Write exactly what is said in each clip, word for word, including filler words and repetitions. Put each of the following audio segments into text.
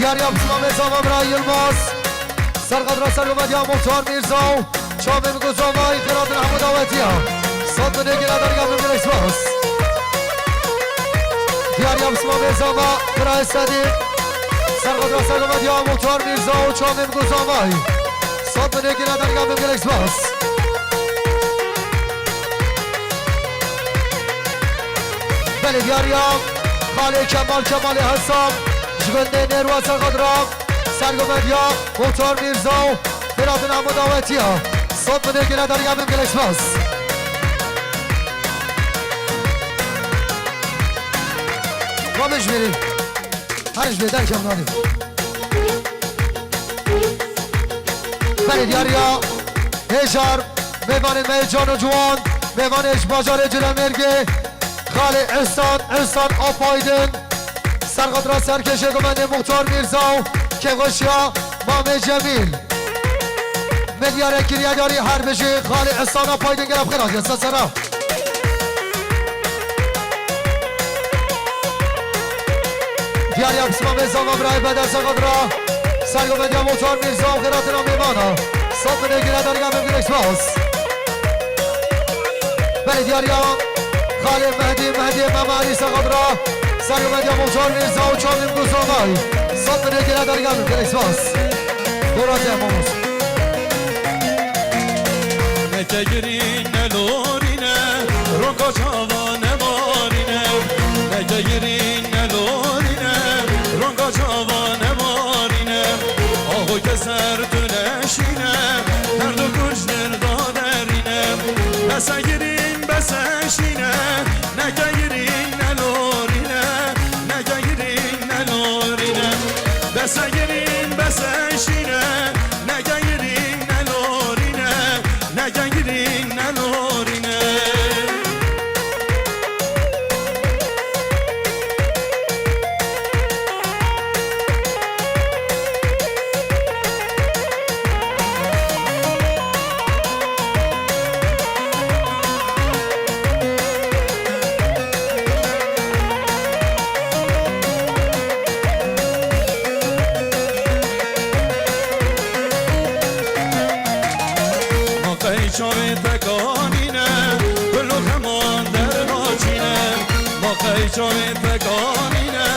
Diyariya pismamê zava bira Yilmaz. Serqedra sergometiya Muxtar Mîrza û çavê min ku zavayî xêratin hemû dawetiya. Sed binê gine derga min gelek spas. Diyariya pismamê zava bira Esedî. Serqedra sergometiya Muxtar Mîrza û çavê min ku zavayî. Sed binê gine derga min gelek spas. Belê diyariya xalê Kemal, Kemalê Hesam, ji gundê Nêrwa Serqedra, sergometiya Muxtar Mîrza û xêratin hemû dawetiya. Sed binê gine derga min gelek spas. Rabe ji mêrê. Her ji bê derkem nadê. Belê diyariya hêjar, mêvanê me yê can û ciwan, mêvanê ji bajarê Cilemêrgê, xalê Ihsan, Ihsan Apaydin, serqedra serkêşê gumendê Muxtar Mîrza û kêxweşiya Mamê Cemîl. Me diyare kiriye diyarî her bijî xalê Ihsan Apaydin gelek xêr hatiye ser sera. Diyariya pismamê zava birayê bede serqedra. Sergometiya Muxtar Mîrza û xêratina mêvana. Sed binê gine derga min gelek spas. Belê diyariya xalê Mehdî, Mehdî Memarî serqedra. Sergometiya Muxtar Mîrza û çavê min ku zavayî. Sed binê gine derga min gelek spas. Dora te mamoste. Neke girîn ne lorîne, ronga çava ne marîne. Neke girîn ne lorîne, ronga çava ne marîne. Aho ke ser tu neşîne, her du kurc dir da derîne. Bese girîn, bese şîne, neke girîn ne lorîne, neke girîn ne lorîne. Bese girîn, bese şîne, neke girîn ne lorîne, neke girîn ne lorîne. Ma qey çavê te kanîne, gul û xeman derdaçîne. Ma qey çavê te kanîne,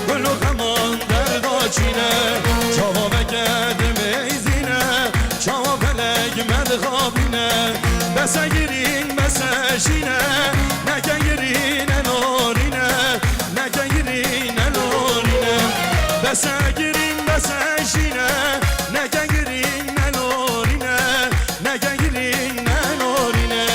gul û xeman derdaçîne. Çava veke dimeyzîne, çava felek me dixapîne. Bese girîn, bese şîne, neke girîn ne lorîne, neke girîn ne lorîne. Bese girîn, bese şîne, neke girîn ne lorîne, neke girîn ne lorîne.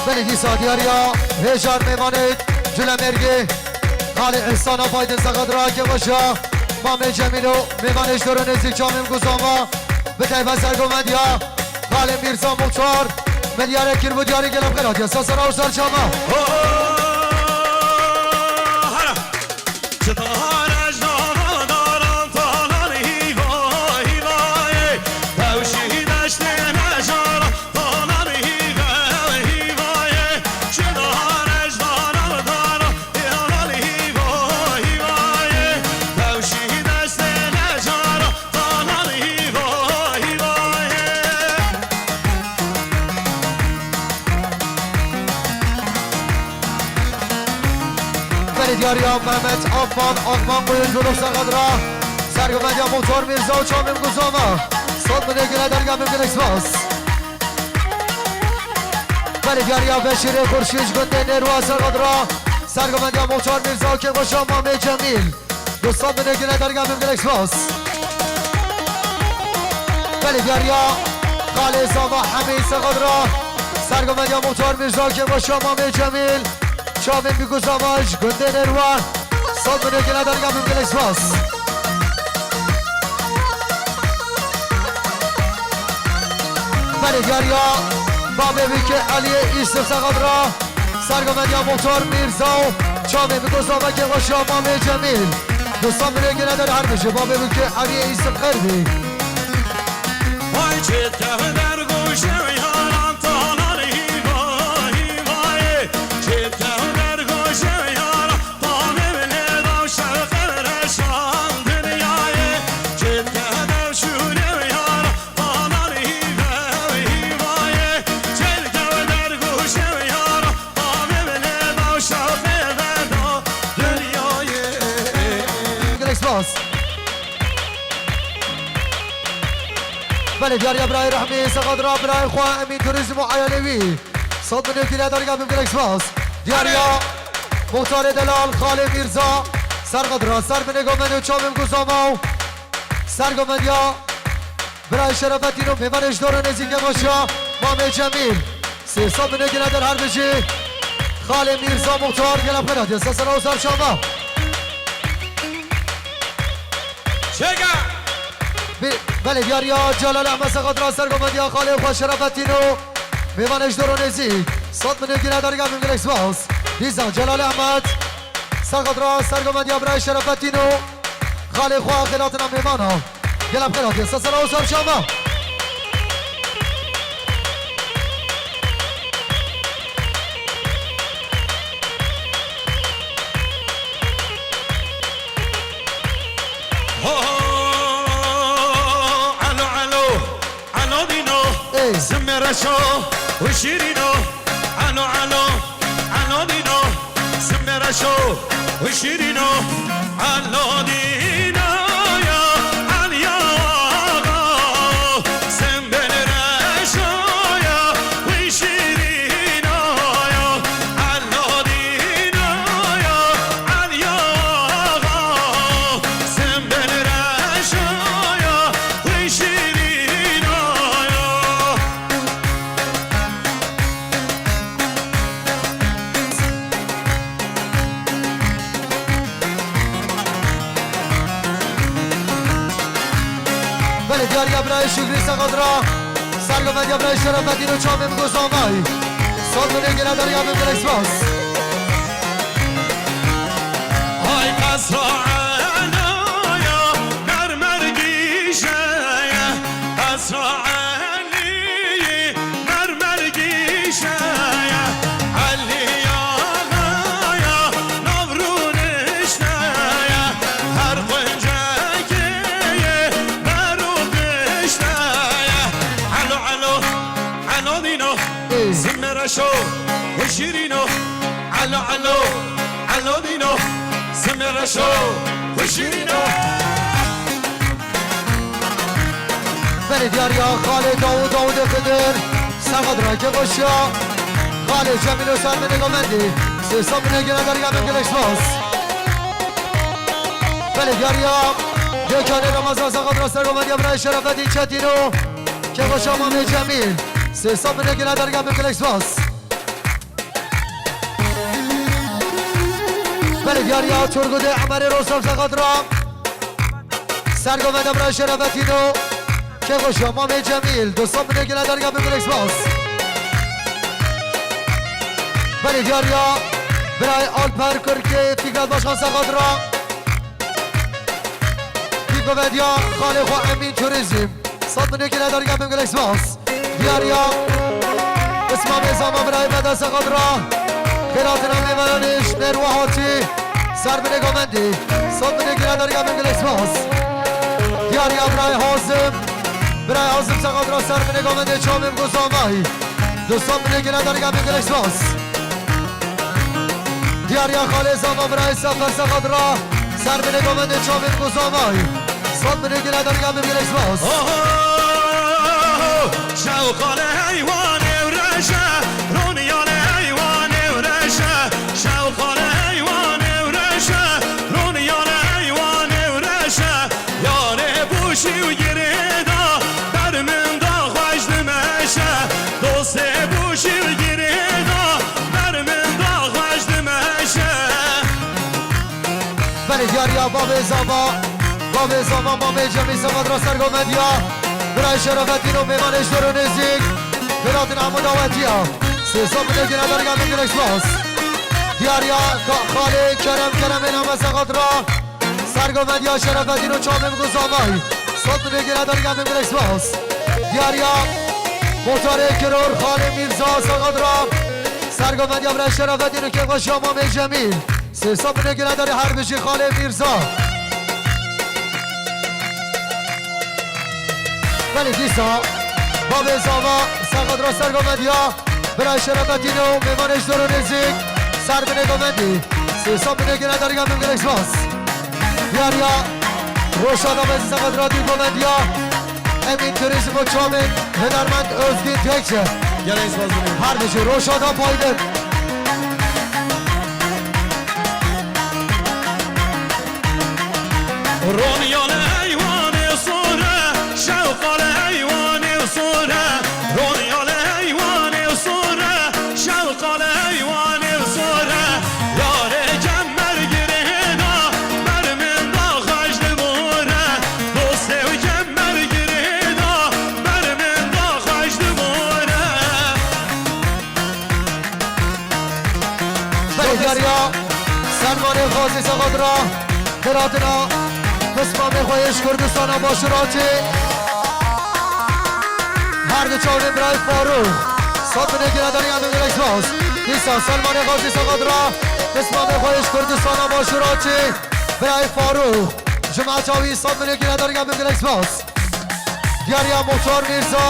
Belê dîsa diyariya hêjar mêvanê Culemêrgê, xalê Îhsan Apaydin Sexedra, kêxweşiya Mamê Cemîl û mêvanê ji dor û nêzîk çavê min ku zava, bi taybet sergovendiya xalê Mîrza Muxtar, me diyare kir bû diyarî gelek xêr hatiye. Sesera û serçama. Ho! Hara! Çitare ji nava daran talan hîva hîvayê, tewşî deştê nejara talan hîve hîvayê. Çitare ji daran daran talan hîva hîvayê, tewşî deştê nejara talan hîva hîvayê. Belê diyariya Mehmet Akman, Akman Kuyucu Sexedra, sergovendiya Muxtar Mîrza û çavê min ku zava. Sed binê gine derga min gelek spas. Belê diyariya Beşîrê Xurşîd ji gundê Nêrwa Sexedra, sergovendiya Muxtar Mîrza û kêxweşa Mamê Cemîl. Du sed binê gine derga min gelek spas. Belê diyariya xalê zava Hemî Sexedra, sergovendiya Muxtar Mîrza, kêxweşa Mamê Cemîl, çavên bî ku zava ji gundê Nêrwa. Sed binê gine derga min gelek spas. Belê diyariya babê bîkê Eliyê Îsif Sexedra, sergovendiya Muxtar Mîrza û Çavê min ku zavakê xweşa Mamê Cemîl. Dostan min ê gine der her bijî. Babê min ke evî îsim qerbî. Vay çêt keve der goşê yaran talan hîva hîvayê. Çêt keve der goşê yaran talan evlê daw şeqe reşan dinyayê. Çêt keve der şûnê yaran talan hîve hîvayê. Çêt keve der goşê yaran Gelek spas. Belê diyariya birayê rehmî, Sexadra birayê xwe, Emîn Turizm û eyalê wî. Sed milyon kîle derga bim, gelek spas. Diyariya muxtarê delal, Xalê Mîrza, Serxadra, ser binê gomên û çavên ku zama û ser gomên ya. Birayê Şerefetîn û mêvanê ji dor û nêzîkê xweşiya Mamê Cemîl. Sê sed milyon gine der her bijî. Xalê Mîrza Muxtar gele xwe radiye. Sesera û serşava. Çêka. Bi-, belê diyariya Celal Ehmed Sexadra sergomendiya xalê xwe Şerefetîn û mêvanê ji dor û nêzîk. Sed milyon gine der gel bim, gelek spas. Dîsa Celal Ehmed Sexadra sergomendiya birayê Şerefetîn û xalê xwe xêlatina mêvana. Gel em xêr hatiye. Sesera û serşava. Ho, ho, alo, alo, alo dîno. Ey. Simê reşo û şîrîno. Alo, alo, alo dîno. Simê reşo û şîrîno. Alo dîno ya, Elî Axa. Simê reşo ya û şîrîno ya. Alo dîno ya, Elî Axa. Simê reşo ya û şîrîno ya. Belê diyariya birayê Şukrî Sexadra. Sergovendiya birayê Şerefetîn û çavê min ku zavayî. Sed milyon gele deriya min, gelek spas. Hay qesra Elaya, mermer gîşeye, qesra Eliyî, mermer gîşeye, Elî Axaya, nav rûnişteye, her quncekê yê ber û pişteye. Elo, elo, elo dîno, Ey. Simê reşo û şîrîno. Elo, elo, elo dîno, simê reşo û şîrîno. Belê diyariya Xalê Dawûd, Dawûdê Xidir, Sexadra kêxweşiya Xalê Cemîl û Sermedê Gomendî. Sê sed milyon gine deriya min, gelek spas. Belê diyariya Gökhanê Ramazan Sexadra sergovendiya birayê Şerefetîn Çetîn û kêxweşiya Mamê Cemîl. Sê sed milyon gine deriya min, gelek spas. Belê diyariya Turgutê Emerê Rosav Sexadra. Sergovenda birayê Şerefetîn û kêxweşiya Mamê Cemîl. Du sed milyon gine deriya min, gelek spas. Belê diyariya birayê Alper Kurkê Fikret Başkan Sexadra. Pîkovediya xalê xwe Emîn Turizm. Sed milyon gine deriya min, gelek spas. Diyariya Îslamê Zama birayê me de Sexadra. Xêratina mêvananê ji nêr we hatî. Ser binê gomendî. Sed milyon gine deriya min, gelek spas. Diyariya birayê Hazim. Birayê Hazim Sexadra ser binê gomendê çavê min ku zavayî. Du sed milyon gine deriya min, gelek spas. Diyariya Xalê Zama birayê Sefer Sexadra. Ser binê gomendê çavê min ku zavayî. Sed milyon gine deriya min, gelek spas. Oho, şewqale heywanê û reşe, roniyane heywanê û reşe, şewqale heywanê û reşe, roniyane heywanê û reşe, yarê boşî û girêda, ber min da xweş dimeşe, dostê boşî û girêda, ber min da xweş dimeşe. Belê diyariya bavê Zava, bavê Zava, bavê Cemî Semed Raser Gomediya. Birayê Şerefetîn û mêvanê ji dor û nêzîk. Xêratin hemû dawetiya. Sê sed milyon gine deriya min, gelek spas. Diyariya Ka-, Xalê Kerem, Keremê name seqet ra. Sergo Medya Şerefetîn û çavê min ku zavay. Sed milê gire dergem min gelek spas. Diyariya Muxtarê Kiror, Xalê Mîrza seqet ra. Sergo Medya bira Şerefetîn û kêfxweşiya Mamê Cemîl. Sê sed milê gire dergem her bijî Xalê Mîrza. Belê dîsa bavê zava seqet ra Sergo Medya. Birayê Şerefetîn û mêvanê ji dor û nêzîk, ser binê govendî. Sê sed binê gine dergem min gelek spas. Diyariya Roşa Navê seqet ra dî govendiya Emîn Turizm û çavên hunermend Özgün Tekçe. Gelek spas binê. Her bijî Roşa da paydin. Ronyal eywanê sore, şewqal eywanê sore, Ronyal eywanê sore, şewqal eywanê sore. Yarê cem mergirê da, ber min da xweş dibore, dostê û cem mergirê da, ber min da xweş dibore. Belê diyariya Selmanê Xazî seqet ra, xêratina pismamê xwe yê ji Kurdistana Başûr hatî. Her di çavên birayê Farûq. Sed binê gine dergem min gelek spas. Dîsa Selmanê Xazî seqet ra, pismamê xwe yê ji Kurdistana Başûr hatî. Birayê Farûq. Cemaeta wî sed binê gine dergem min gelek spas. Diyariya Muxtar Mîrza,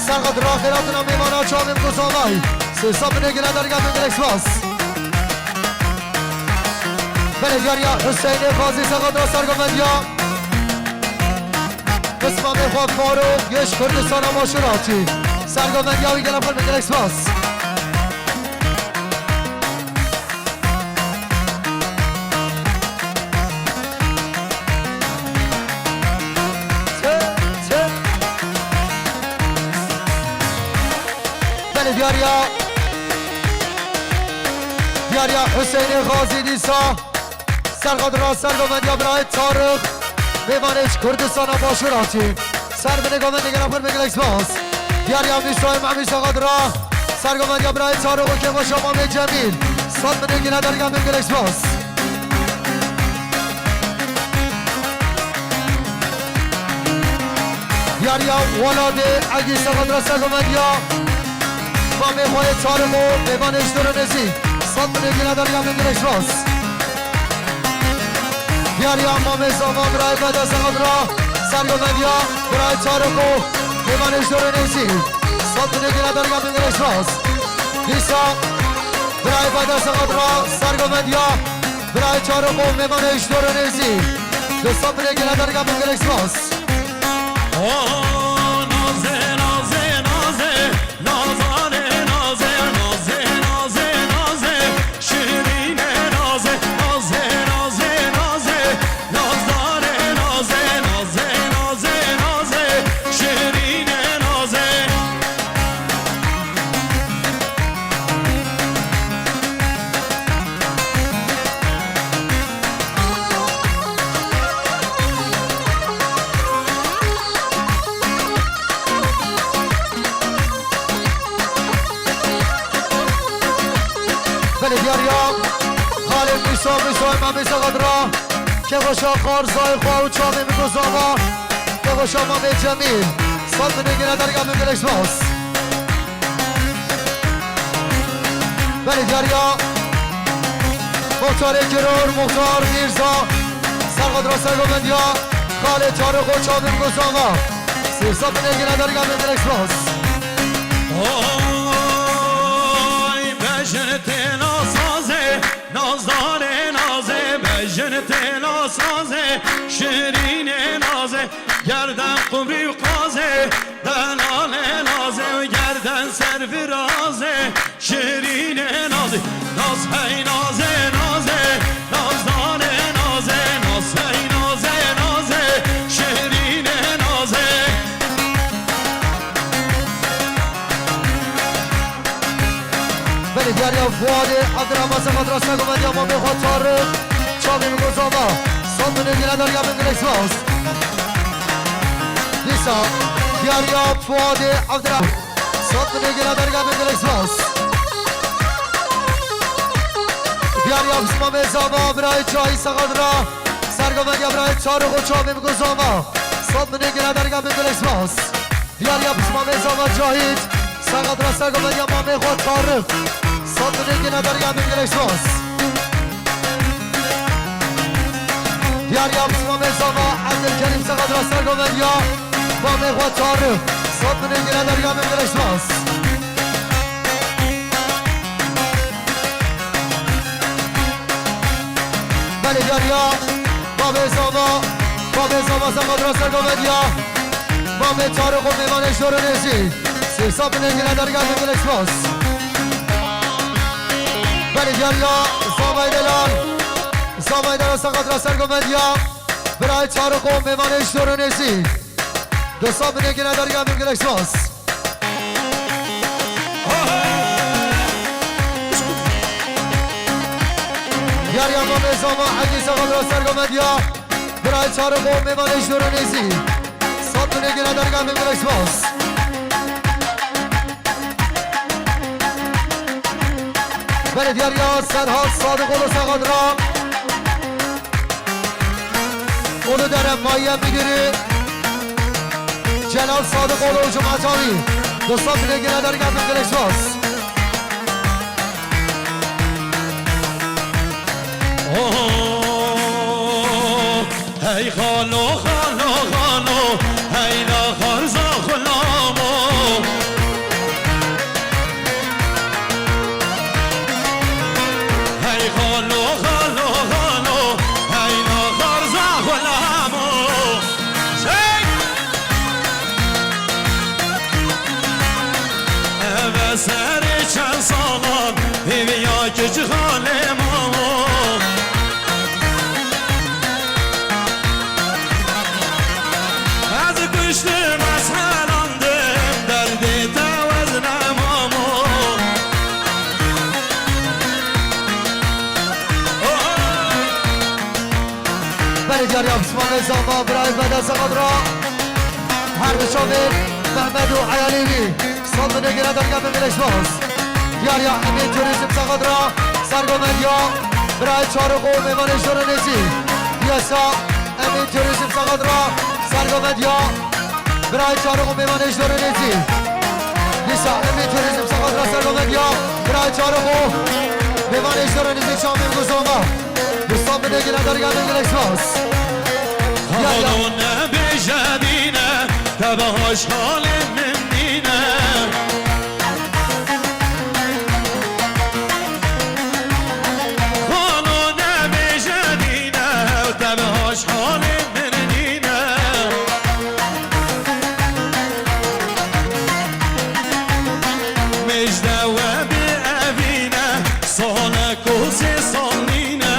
seqet ra, xêratina mêvana çavên ku zavay. Sê sed binê gine dergem min gelek spas. Belê diyariya Hüseyinê Xazî seqet ra Sergo Medya. Pismamê xwe Farûq yê ji Kurdistana Başûr hatî. Sergo Medya wî gelek xwe min gelek spas. Belê diyariya, diyariya Hüseyinê Xazî dîsa. Serqat ra Sergo Medya birayê Tarix. Mêvanê ji Kurdistana Başûr hatî. Ser binê govendê gela xwe min gelek spas. Diyariya Mîsoyê Memî Serqat ra Sergo Medya birayê Tarix û kêfxweşa Mamê Cemîl. Sed binê gine dergem min gelek spas. Diyariya welatê Egî Serqat ra Sergo Medya. Mamê xwe yê Tarix û mêvanê ji dor û nêzîk. Sed binê gine dergem min gelek spas. Diyariya Mamê Zava birayê Bede Serqat ra Sergo Medya, birayê Tarix û mêvanê ji dor û nêzîk. Sed binê gine dergem min gelek spas. Dîsa birayê Bede Serqat ra Sergo Medya, birayê Tarix û mêvanê ji dor û nêzîk. Di sed binê gine dergem min gelek spas. O naze, naze, naze. Nazane naze, naze, naze, naze, şirîne naze, naze, naze, naze, nazdane naze, naze, naze, naze, şirîne naze. Belê diyar ya. Xalê Mîso, Mîso, Emma Mîso Xadra. Kêxweşa Qarzayê xwe û çavê min ku zava. Kêxweşa Mamê Cemîl. Sed binê gine derga min gelek spas. Belê diyar ya. Muxtarê Kiror, Muxtar Mîrza. Serxadra Sergovendiya. Xalê Tarix û çavê min ku zava. Sê sed binê gine derga min gelek spas. Oy, bejin têna sazê, nazdarê nazê, bejin têna sazê, şirînê nazê, gerden qumrî û qazê, denanê nazê û gerden ser virazê. Şirînê nazê, naz hey nazê, nazê, nazdanê nazê, naz hey nazê, nazê, şirînê nazê. Belê diyar ya Fuadê Abdurrahman Sefa Drasa Govendiya Mamê xwe Tarık. Çavê min ku zava. Sed binê gine derga min gelek spas. Dîsa diyar ya Fuadê Abdurrahman. Sed binê gine derga min gelek spas. Diyar ya pismamê zava, birayê Çahî Sexadra, sergovend ya birayê Tarık û Çamîm Guzama. Sed binê gine dergah bin gelek spas. Diyar ya pismamê zava Cahit, Sexadra, sergovend ya mamê xwe Tarık. Sed binê gine dergah bin gelek spas. Diyar ya pismamê zava Ebdülkerim, Sexadra, sergovend ya mamê xwe Tarık. Sed binê gine dergah bin gelek spas. Belê diyar ya, babê zava, babê zava Sexadra, sergovend ya mamê Tarık û mêvanê ji dor û nêzî. Sê sed binê gine dergah bin gelek spas. Belê diyar ya, zavayê delal, zavayê delal Sexadra, sergovend ya birayê Tarık û mêvanê ji dor û nêzî. Du sed binê gine dergah bin gelek spas. Diyar ya mamê zava Hecî Sexadra, sergovend ya birayê Tarık û mêvanê ji dor û nêzî. Sed binê gine dergah bin gelek spas. Belê diyar ya Serhat Sadıkoğlu Sexadra. Ulu Dere Maliye Müdürü Celal Sadıkoğlu Cumacavi. Du sed binê gine dergah bin gelek spas. Oh, hey xalo, xalo, xalo, hey naxar zaxulamo. Hey xalo, xalo, xalo, hey naxar zaxulamo. Hey! Eve serê çend salan hêviya kiç xalê mamo. Ez kuştim, ez helandim, derdê te wez ne mamo. Oh! Belê diyar ya pismamê zava, birayê Bedel Sexadra. Her du çavên Mehmed û Eyalî wî. Sed binê gine dergah bin gelek spas. Diyar ya Emîn Turizm Sexadra, sergovend ya birayê Tarık û mêvanê ji dor û nêzî. Diyar ya Emîn Turizm Sexadra, sergovend ya birayê Tarık û mêvanê ji dor û nêzî. Dîsa Emîn Turizm Sexadra, sergovend ya birayê Tarık û mêvanê ji dor û nêzî Çamîm Guzama. Du sed binê gine dergah bin gelek spas. Ya, ya. Xalo nebêje dîne, te bi haş halê min nîne. Xalo nebêje dîne, te bi haş halê min nîne. Mêjde we bi evîne, salek û sê sal nîne.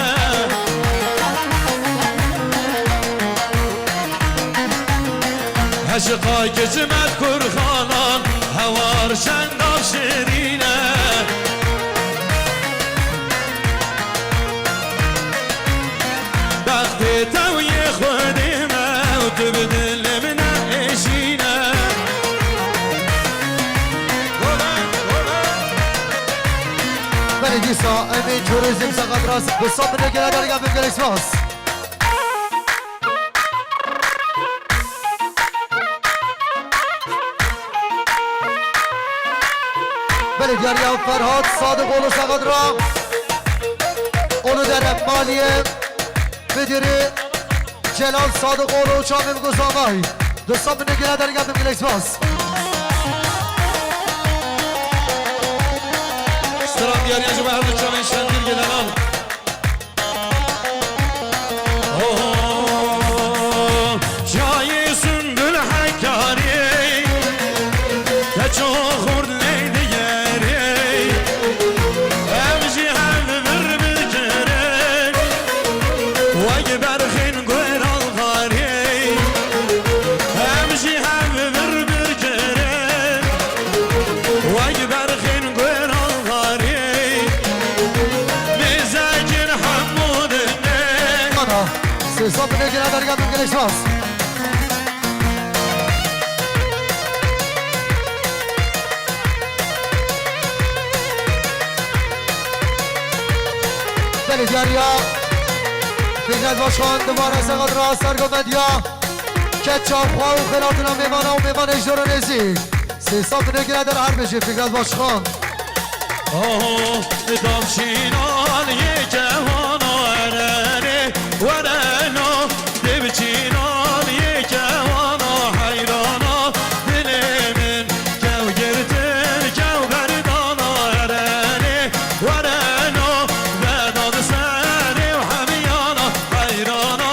Heşiqa kiçimet kurxanan, hewar şengav şirîne. Bextê te û yê Xwedê me û tu bi dilê min ne êşîne. Belê dîsa em ê Turizm Sexadra, bi sed binê gele dergah bin, gelek spas. Belê diyar ya Ferhat Sadıkoğlu Sexadra. Ulu Dere Maliye Müdürü Celal Sadıkoğlu Çamim Guzamay. Du sed binê gele dergah bin, gelek spas. Stran diyar ya ji me her du çavên şengîr gelenan. Oh, çayê Sundul Hekarê, keço xurt lê digerê. Em jî hev vir bikirin, wek berxên gural xarê. Em jî hev vir bikirin, wek berxên gural xarê. Mêzekir hemû dinê. Ana, sê sed binê gele dergah bin, gelek spas. Diyariya Fikret Başkan dubare seqet ra sergo medya. Keça xwe û xêlatina mêvana û mêvanê ji dor û nêzî. Sê sed milyon gire der her bijî Fikret Başkan. Oh, davçînan yê kevana ererê wereno, devçînan yê kevana heyrana, dilê min kew girtin, kew berdana ererê wereno, vedan serê û hemiyana heyrana.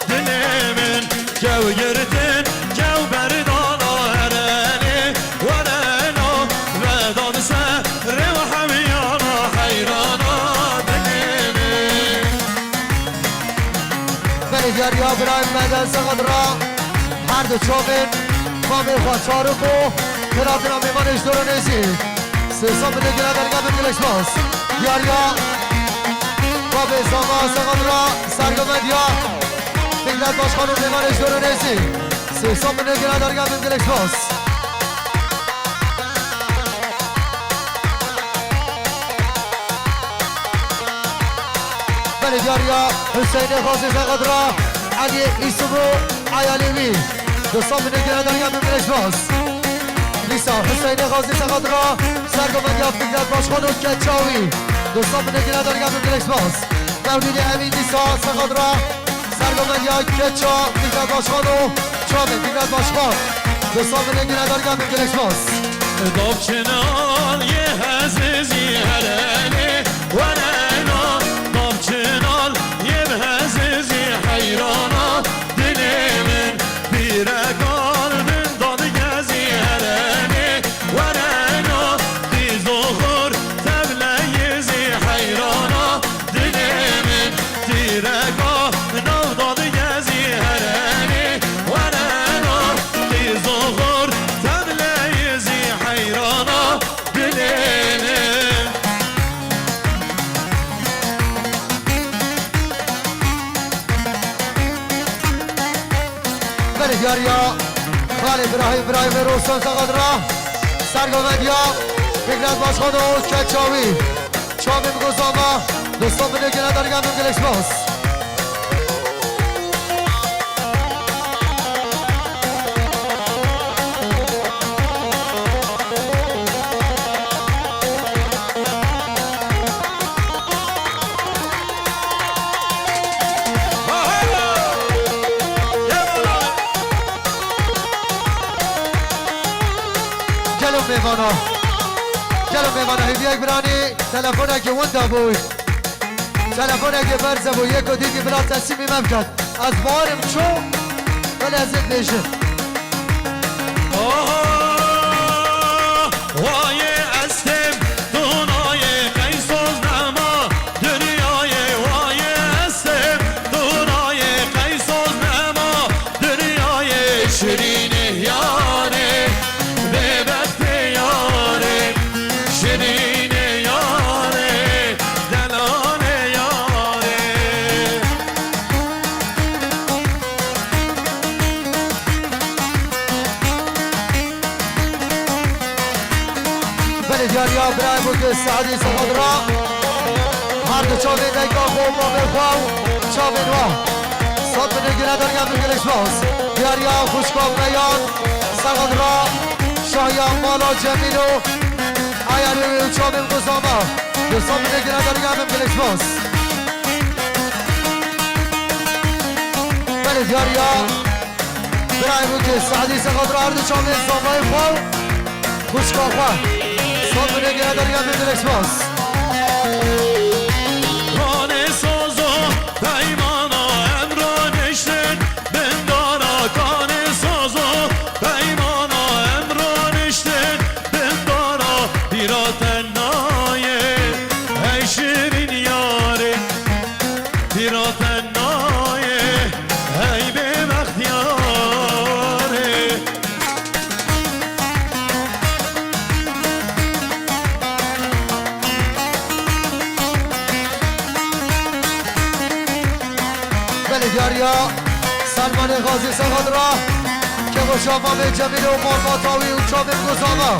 Dilê min kew girtin, kew berdana ererê wereno, vedan serê û hemiyana heyrana dilê min. Belê diyariya birayê me de seqet ra her du çavên mamê xwe çarik û xêlatina mêvanê ji dor û nêzî. Sê sed milyon gire derge bin gelek spas. Diyariya Babê Zama seqet ra sergo medya. Fikret Başkan û mêvanê ji dor û nêzî. Sê sed milyon gire derge bin gelek spas. Belê diyariya Hüseyinê Xazî seqet ra Eliyê Îsûf û eyalê wî. Du sed milyon gire derge bin gelek spas. Dîsa Hüseyinê Xazî seqet ra sergo medya Fikret Başkan û keça wî. Du sed milyon gire derge bin gelek spas. Mewlîdê Emîn dîsa seqet ra sergo medya keça Fikret Başkan û çavê Fikret Başkan. Du sed milyon gire derge bin gelek spas. Davçinan yê hezizî herene werena, davçinan yê hezizî heyrana, dilê min pîrekal bin dadigezî herene werena, qîz û xor tevleyê zî heyrana, dilê min pîreka nav dadigezî herene werena, qîz û xor tevleyê zî heyrana dilê min. Belê diyariya Xalê Birahîm, Birahîm Rosan seqet ra sergo medya Fikret Başkan û keça wî. Çavê min gozama, du sed milyon gire derge bin gelek spas. Gelo mêvana. Gelo mêvana. Hêviyek biranî telefonekî winda bû. Telefonekî berze bû. Yek û dîkî bila teslîmî me biket. Ez barim çû. Belê ez ê dibêjim. Aha! Wayê estêm, tu nayê qey soz nema, dinyayê wayê estêm, tu nayê qey soz nema, dinyayê şirînê yarê, bêbextê yarê, şirînê yarê, delalê yarê. Belê diyariya birayê bû ki Se'dî Sexadra. Her du çavê dayika xwe û bavê xwe û çavên wa. Sed milyon gire derya min gelek spas. Diyariya xwişka Meyan Sexadra. Şahiya mala Cemîlo. Ayarê wê û çavên Gozama. Du sed milyon gire derya min gelek spas. Belê diyariya. Birayê min ki Se'dî Sexadra her du çavên Zamayê xwe û xwişka xwe. Sed milyon gire derya min gelek spas. Kanê sozo peymana em roniştin bin dara, kanê sozo peymana em roniştin bin dara, pîra te nayê, hey şirîn yarê, pîra te nayê, hey bêbextiyarê. Belê diyariya Selmanê Xazî Sexadra, Kevoşa Mamê Cemîlê û Marmata wî û çavên Gozama.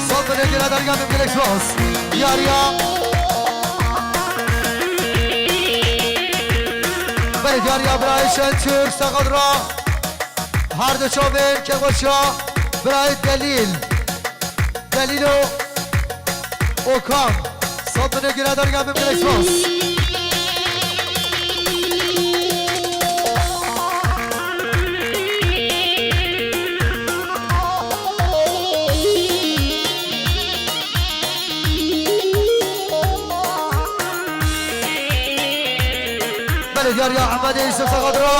Sed milyon gire derya min gelek spas. Diyariya Diyar ya birayê Şentürk, Sexadra. Her du çavên kêxweşiya birayê Delîl. Delîlo Okan. Sed milê gire dergah bim, gelek spas. Belê diyar ya Ehmedê Îsif Sexadra.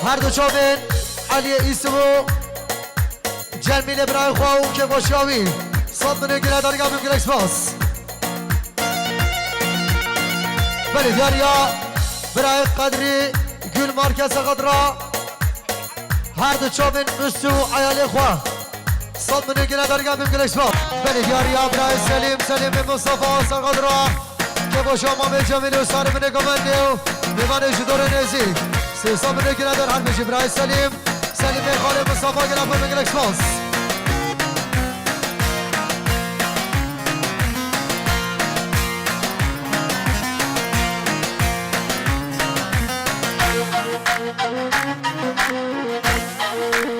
Her du çavên Eliyê Îsif û Cemîlê birayê xwe û kêxweşiya wî. Sed milê gire dergah bim, gelek spas. Belê diyar ya birayê Qedrî Gül Marke Sexadra. Her du çavên Mistû û eyalê xwe. Sed milê gire dergah bim, gelek spas. Belê diyar ya birayê Selîm, Selîmê Mustafa Sexadra. Kêxweşiya mamê Cemîlê û serê min ê govendê û mêvanê ji dorê nêzîk. Sê sed milê gire der her bijî birayê Selîm. Selîmê xalê Mustafa, gelek xwe gelek spas.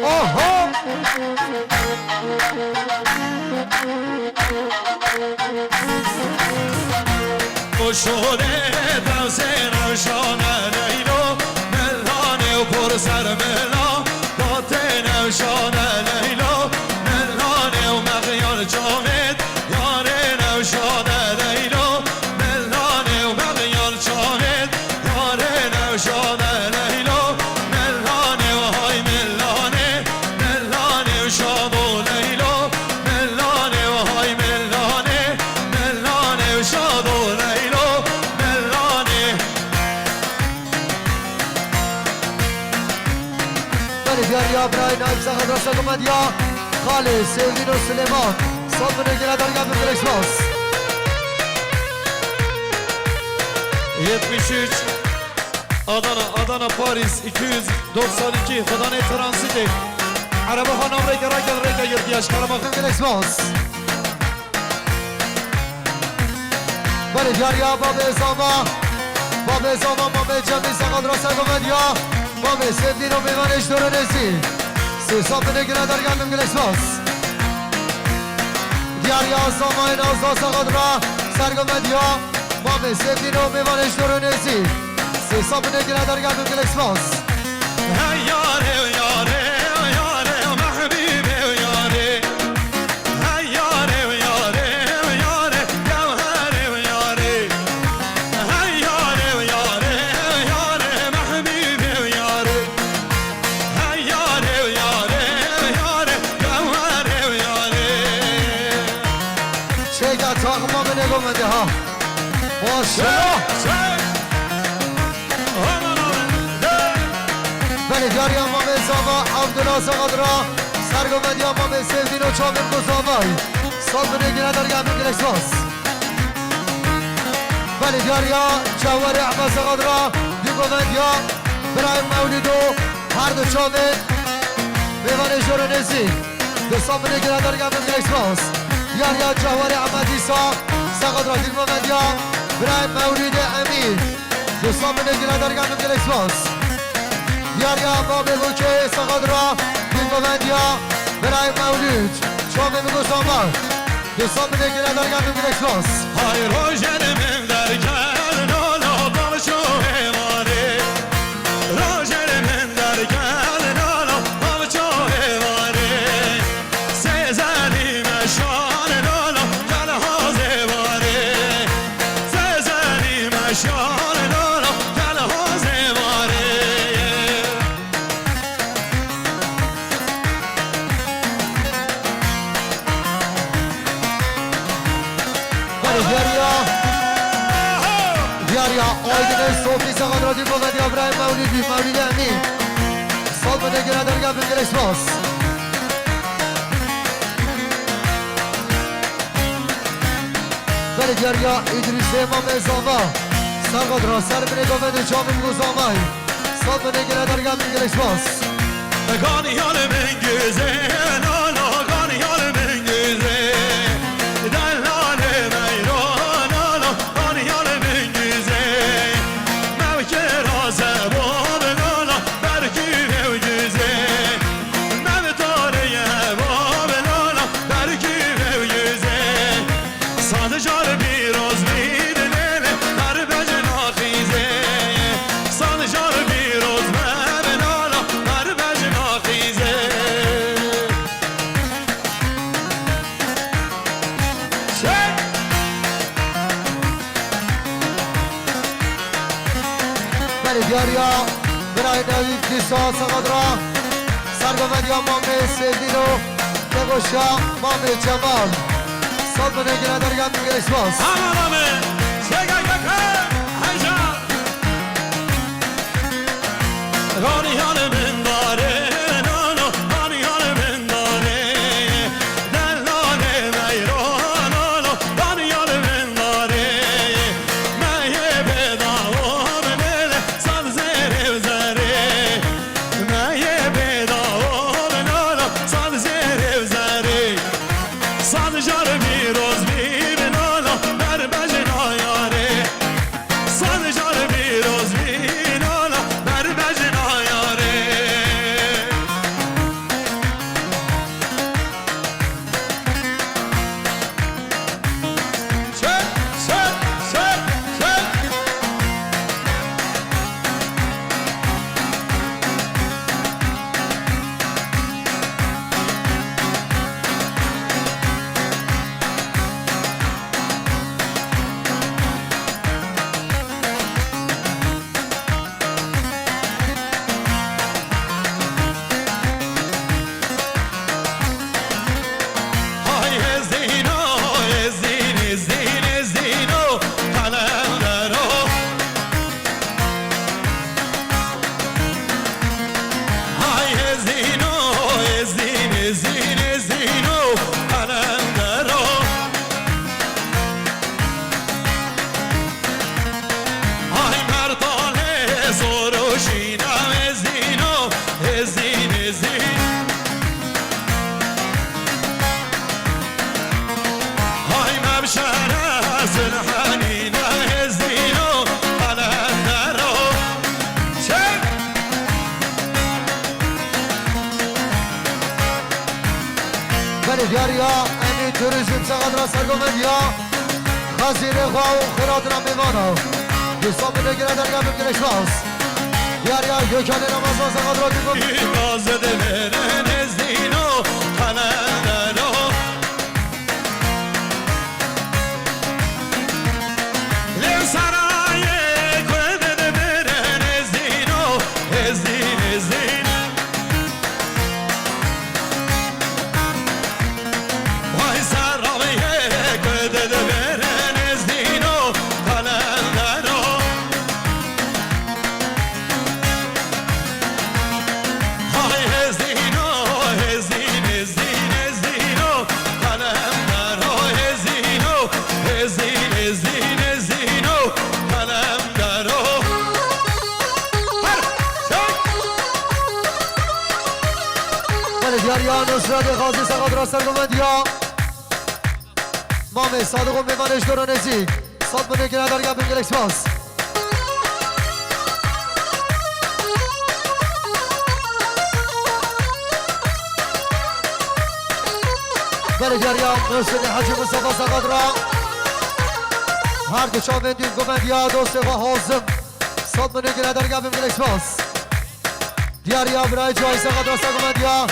Oho! Û şûnê dewsê rewşane Leylo, Melanê û por ser mela, datê newşane Leylo, Melanê û mexyar çavêt, yarê newşane Leylo, Melanê û mexyar çavêt, yarê newşane Leylo, Melanê û hay Melanê, Melanê û şado Leylo, Melanê û hay Melanê, Melanê û şado Leylo, Melanê. Belê diyar ya birayê Naîb Sexadra Sergomediya, xalê Sêvdîn û Silêman. Sed milê gire dergah bim, gelek spas. Yetmiş üç, Adana, Adana, Paris, iki yüz doksan iki, Xwedanê Transîtê. Erebe xwe nav rêke, rêke, rêke girtiye, ji kerema xwe. Gelek spas. Belê diyar ya babê Zava. Babê Zava, mamê Cemîl Sexadra Sergomediya. Mamê Sêvdîn û mêvanê ji dorê nêzî. Sê sed milê gire dergah bim, gelek spas. Diyar ya Zavayê Nazda Sexadra Sergomediya. Mamê Sêvdîn û mêvanê ji dorê nêzî. Sê sed milê gire dergah bim, gelek spas. Hey yarê, yarê, yarê, mehbîbê, yarê. Hey yarê, yarê, yarê, gewherê, yarê. Hey yarê, yarê, yarê, mehbîbê, yarê. Hey yarê, yarê, yarê, gewherê, yarê. Çêka taxma min ê govendê ha. Maşallah. Hey, hey. Aman, aman. Hey. Belê diyar ya mamê Zava Abdullah Sexadra. Sergomediya mamê Sêvdîn û çavên ku Zavay. Sed milê gire dergah bim, gelek spas. Belê diyar ya Cewherê Ehmed Sexadra. Dî govendî ya birayê Mewlîd û her du çavên mêvanê ji dorê nêzîk. Du sed milê gire dergah bim, gelek spas. Diyar ya Cewherê Ehmed Îsa Sexadra, dî govendî ya birayê Mewlîdê Emîn. Du sed milê gire dergah bim, gelek spas. Diyar ya babê Bûkê Sexadra, dî govendî ya birayê Mewlûd. Çavê min ku Zavay. Du sed milê gire dergah bim, gelek spas. Hay rojên min derken, lala, balço êvarê. Rojên min derken, lala, balço êvarê. Sêzenî meşan, lala, gel hazê varê. Sêzenî meşan, lala, gel hazê varê. Belê diyar ya. Diyar ya Aydinê Sofî Sexadra, dî govendî ya birayê Mewlîdî, Mewlîdê Emîn. Sed milê gire dergah bim, gelek spas. Belê diyar ya Îdrîsê mamê Zava. Sexadra, ser min ê govendê, çavê min ku Zavay. Sed milê gire dergah bim, gelek spas. Ganiyal min güzel, ala, ganiyal min güzel. Dellalê meyran, ala, ganiyal min güzel. Mevkira zebo, Diyariya birayê Navîd dîsa seqet ra sergovendiya Mamê Sevdîno, nexweşiya Mamê Cemal. Sed milyon gine dergen gelek spas. Aman aman. Çeka kaka. Heyecan. Raniyan min dare, nano, raniyan min dare. Delale meyran, nano, raniyan min dare. Meyê bedava bile, saz zerê zerê. Meyê bedava bile, saz zerê zerê. Saz jar pîroz bî, nano, ber bejna yarê. Saz jar pîroz bî, nano, ber bejna yarê. Çek, çek, çek, çek. Hay Hezîno, Hezîn, Hezîn, Hezîno, Qelendero. Hay Hezîno, Hezîn, Hezîn, Hezîno, Qelendero. Ay merdanê zor û şîna, Hezîno, Hezîn, Hezîn. Ay mevşere Silhanîne, Hezîno, Qelendero. Çek! Belê diyariya, em ê turizm seqet ra sergovendiya xezîrê xwe û xêratina mêvana. Dîsa min ê gire dergah bim gelek spas. Diyariya Gökhanê Ramazan seqet ra dî bim. Gazê de vere Hezîno, Qelendero. Lê serayê ku didibire Hezîno, Hezîn, Hezîn. Vay serayê ku didibire Hezîno, Qelendero. Hay Hezîno, Hezîn, Hezîn, Hezîno, Qelendero, Hezîno, Hezîn, Hezîn, Hezîno, Qelendero. Her şey. Belê diyariya Nusretê Xazî seqet ra sergovendiya Mamê Sadiq û mêvanê ji dor û nêzîk. Sed milyon gine dergah bim gelek spas. Belê diyariya Muhsinê Hecî Mustafa seqet ra. Her du çavên dîn govendiya dostê xwe Hazim. Sed milyon gine dergah bim gelek spas. Diyariya birayê Cahî seqet ra sergovendiya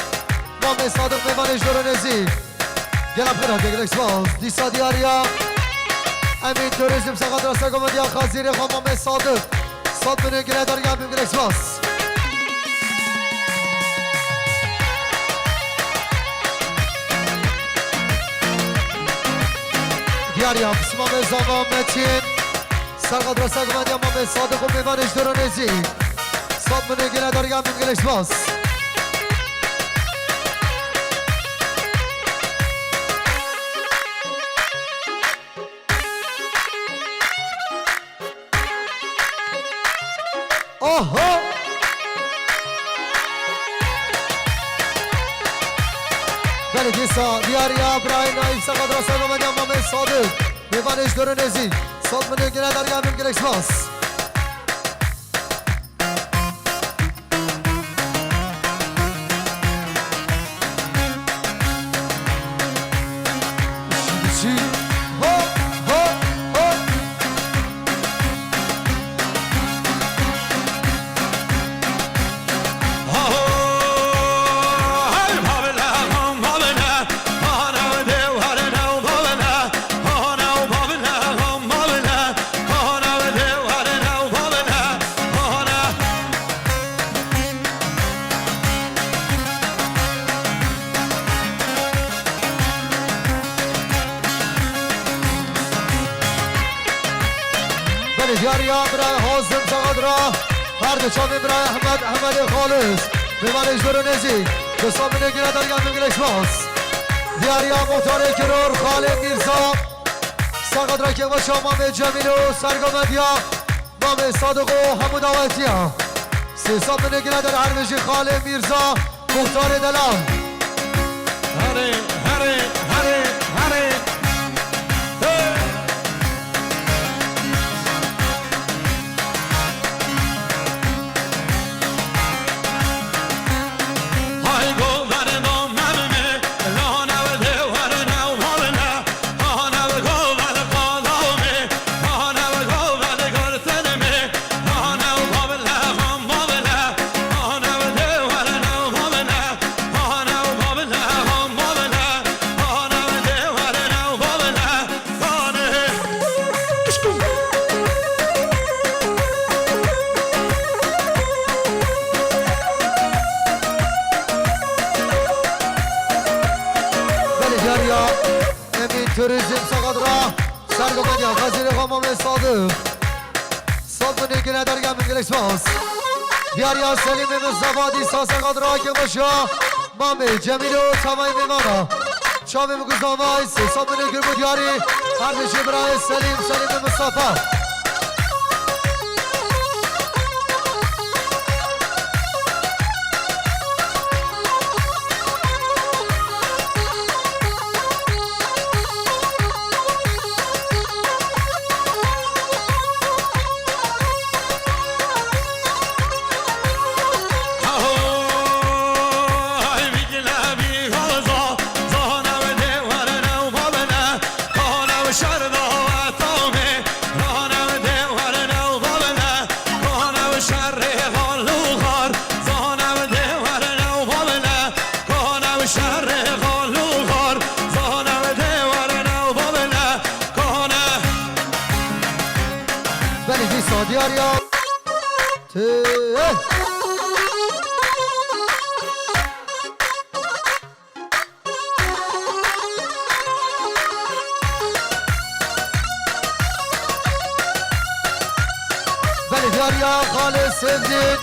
Mamê Sadiq mêvanê ji dor û nêzîk. Gelek xêr hatiye, gelek spas. Dîsa diyariya Emîn Turizm seqet ra sergovendiya xezîrê xwe Mamê Sadiq. Sed milyon gine dergah bim gelek spas. Diyariya Mamê Zava Metin. Serqet rasa guvendiya Mamê Sadiq û mêvanê ji dor û nêzî. Sed milyon gine dergah bim gelek spas. Oho! Belê dîsa diyariya birayê Naîf serqet rasa guvendiya Mamê Sadiq. Mêvanê ji dor û nêzî. Sed milyon gine dergah bim gelek spas. Ya birayê Hazim Saqadra, her du çavên birayê Ehmed, Ehmedê Xalis, mêvanê ji dûr û nêzîk, dosta min ê ginedarî, em ê gelek spas. Diyariya muxtarê Kiror, Xalê Mîrza, Saqadra kêvaşa Mamê Cemîlo, Sergo Medya, Mamê Sadiqo, hemû dawetiya. Sê sed min ê ginedarî, her bijî Xalê Mîrza, Muxtarê delal. Herê, herê, herê, herê. Hey! Hay goverdam mermê, lane ve dewarine, hane ve gover qadamê, hane ve gover girtinmê. Belê diyariya Emîn Turizm Saqadra, Sergo Medya, Xezîrê xwe Mamê Sadiq. Sed milyon gine dergah min gelek spas. Diyariya Selîmê Mistefa dîsa Saqadra kêvaşa Mamê Cemîlo çavayê mêvana. Çavê min ku zavay sê sed milyon gir bo diyarî. Her bijî birayê Selîm, Selîmê Mistefa. Belê dîsa diyar ya. Tê. Belê diyar ya, Xalê Sevdîn.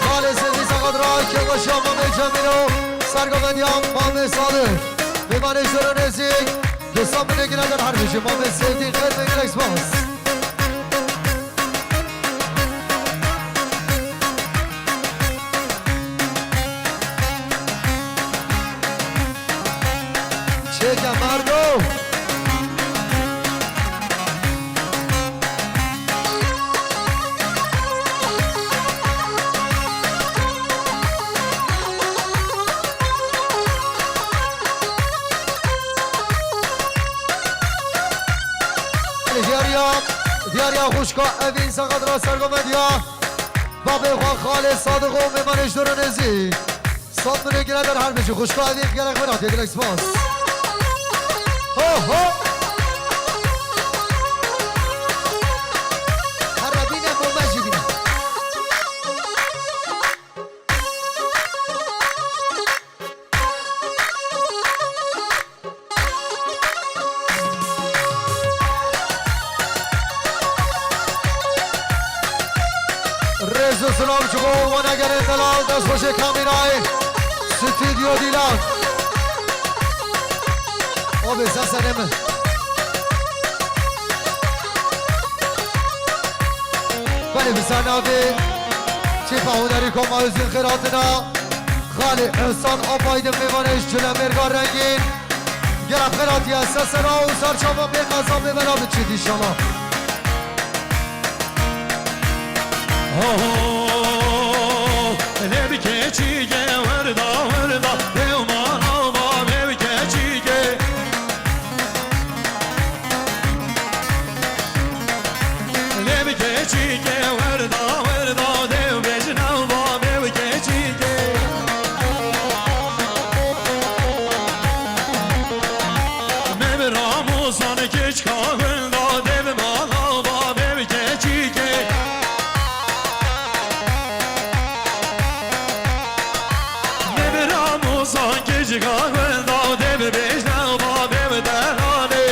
Xalê Sevdîn Saqadra kêvaşa Mamê Cemîlo, Sergo Medya, Mamê Sadiq. Mêvanê ji dûr û nêzîk, dosta min ê ginedarî, her bijî Mamê Sevdîn, xêr me gelek spas. Çêke merdo. Diyariya, diyariya xwişka Evîn Saqadra Sergo Medya. Babê xwe Xalê Sadiq û mêvanê ji dûr û nêzîk. Sed milyon gine der her bijî. Xwişka Evîn gelek min hatiye, gelek spas. Ho, ho. Her re bîne, bo me jî bîne. Rêz û silav ji bo wenegerên delal, destxweşê kamîrayê Stûdyo Dîlan. O bê sesenê min. Belê bi ser navê Çêpa Hunerî Koma Özgün Xêratina. Xalê Ihsan Apaydin mêvanê ji Culemêrga Rengîn. Gera xêratiye sesera û serçava bê qeza bê bela biçît înşallah. Ho, ho, lê bi keçîkê werda, werda, lê û mala va bê bi keçîkê. Lê bi keçîkê werda, werda, dê û bêjin ew babê û keçîkê. Me bi ramûsan keçika gunda, dê bi mala babê û keçîkê. Me bi ramûsan keçika gunda, dê bi bêjin ew babê û delalê.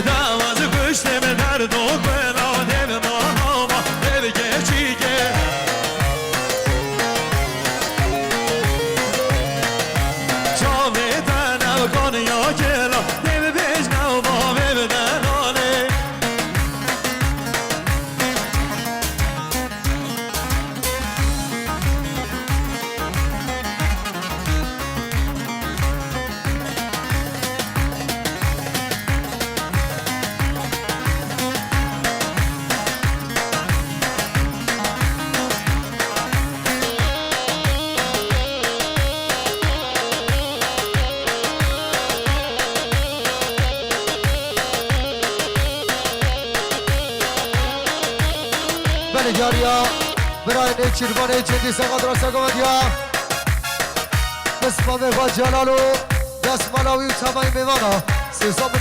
Dawaz kuştê min derdo bela, dev mana ma, dev geçî ke. Çavê te newkan ya kela, dev bêj newba, dev denanê. Belê diyariya, birayê Nêçîrvanê Cêdî Seqat Rasa Govendiya. Pismamê xwe Celalo, destmala wî û çavayê mêvana. Sêzan